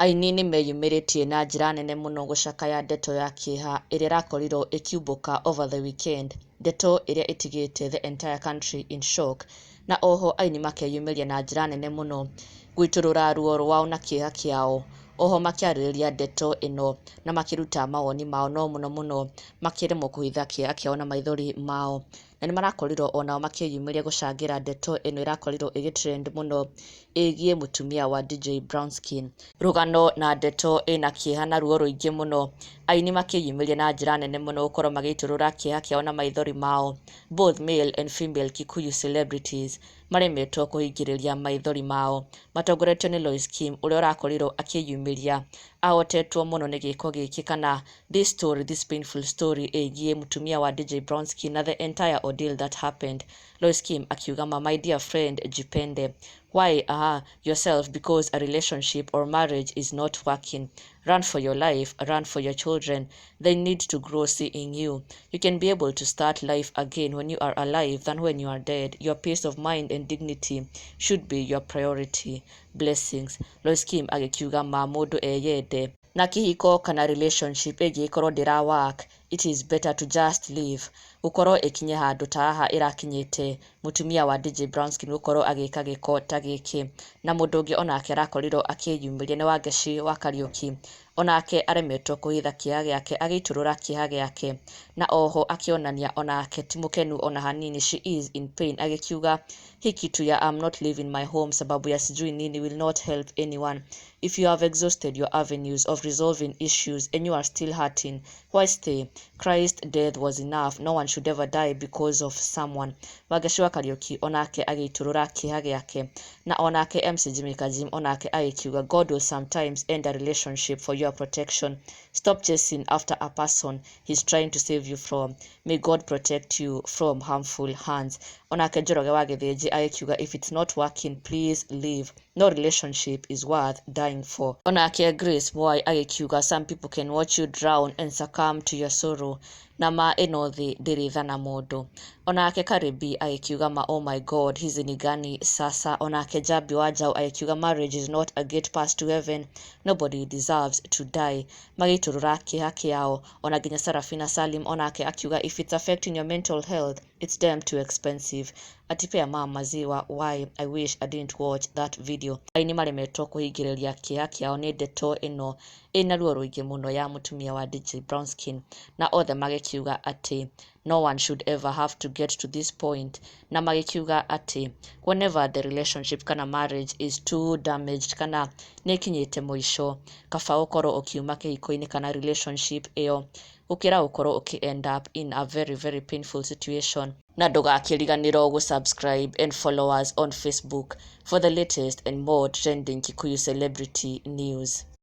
Aini nĩmeyumĩrĩtie na njĩra nene mũno gũcakaya ndeto ya kĩeha ĩrĩa ĩrakorirwo ĩkiumbũka over the weekend, ndeto ĩrĩa ĩtigĩte the entire country in shock. Na oho aini makeyumĩria na njĩra nene mũno gũitũrũra ruo rwao na kĩeha kĩao. Oho makĩarĩrĩria ndeto ĩno na makĩruta mawoni mao, no mũno mũno makĩremwo kũhitha kĩeha kĩao na maithori mao. Na nĩ marakorirwo onao makĩyumĩria gũcangĩra ndeto ĩno ĩrakorirwo ĩgĩ trend mũno ĩgiĩ mũtumia wa DJ Brownskin. Rũgano na ndeto ĩna kĩeha na ruo rũingĩ mũno, aini makĩyumĩria na njĩra nene mũno gũkorwo magĩitũrũra kĩeha kĩao na maithori mao. Both male and female Kikuyu celebrities maremetwo kũhingĩrĩria maithori mao, matongoretio nĩ Lois Kim, ũrĩa ũrakorirwo akĩyumĩria ahotetwo mũno nĩ gĩko gĩkĩ kana this story, this painful story ĩgiĩ mũtumia wa DJ Brownskin na the entire ordeal that happened. Lois Kim akiuga, "Ma, my dear friend, jipende. Why yourself because a relationship or marriage is not working? Run for your life, run for your children. They need to grow seeing you. You can be able to start life again when you are alive than when you are dead. Your peace of mind and dignity should be your priority. Blessings." Lois Kim agĩkiuga ma mũndũ eyende na kĩhiko kana relationship ĩngĩgĩkorwo ndĩra work, it is better to just leave, gũkorwo ĩkinye handũ ta haha ĩrakinyĩte, mũtumia wa DJ Brownskin gũkorwo agĩka gĩko ta gĩkĩ. Na mũndũ ũngĩ onake arakorirwo akĩyumĩria nĩ Wangeci wa Kariũki, onake aremetwo kũhitha kĩeha gĩake, agĩitũrũra kĩeha gĩake na oho akĩonania onake ti mũkenu ona hanini, she is in pain, agĩkiuga, "Hii kitu ya 'I'm not leaving my home sababu ya sijui nini' will not help anyone. If you have exhausted your avenues of resolving issues and you are still hurting, why stay? Christ death was enough. No one should ever die because of someone." Wangeci wa Kariũki onake agĩitũrũra kĩeha gĩake, na onake MC Jimmy Kajim onake agĩkiuga, "God will sometimes end a relationship for your protection. Stop chasing after a person he's trying to save you from. May God protect you from harmful hands." Onake Njoroge wa Gĩthĩnji agĩkiuga, "If it's not working, please leave. No relationship is worth dying for." Onake Grace Mwai agĩkiuga, "Some people can watch you drown and succumb to your sorrow. Na ma ĩno thĩ ndĩrĩ tha na mũndũ." Onake Karibi agĩkiuga, "Ma, oh my God, hizi ni gani sasa?" Onake Jambi wa Njau agĩkiuga, "Marriage is not a gate pass to heaven. Nobody deserves to die." Magĩitũrũra kĩeha kĩao. Ona nginya Sarafina Salim onake akiuga, "If it's affecting your mental health, it's damn too expensive." Atipea mama maziwa. Why I wish I didn't watch that video. Aini maremetwo kũhingĩrĩria kĩeha kĩao nĩ ndeto ĩno ĩna ruo rũingĩ mũno ya mũtumia wa DJ Brownskin, na othe magĩkiuga atĩ no one should ever have to get to this point, na magĩkiuga atĩ whenever the relationship kana marriage is too damaged kana nĩ ĩkinyĩte mũico, kaba ũkorwo ũkiuma kĩhiko-inĩ kana relationship ĩyo gũkĩra gũkorwo ũkĩ end up in a very very painful situation. Na ndũgakĩriganĩrwo gũ subscribe and follow us on Facebook for the latest and more trending Kikuyu celebrity news.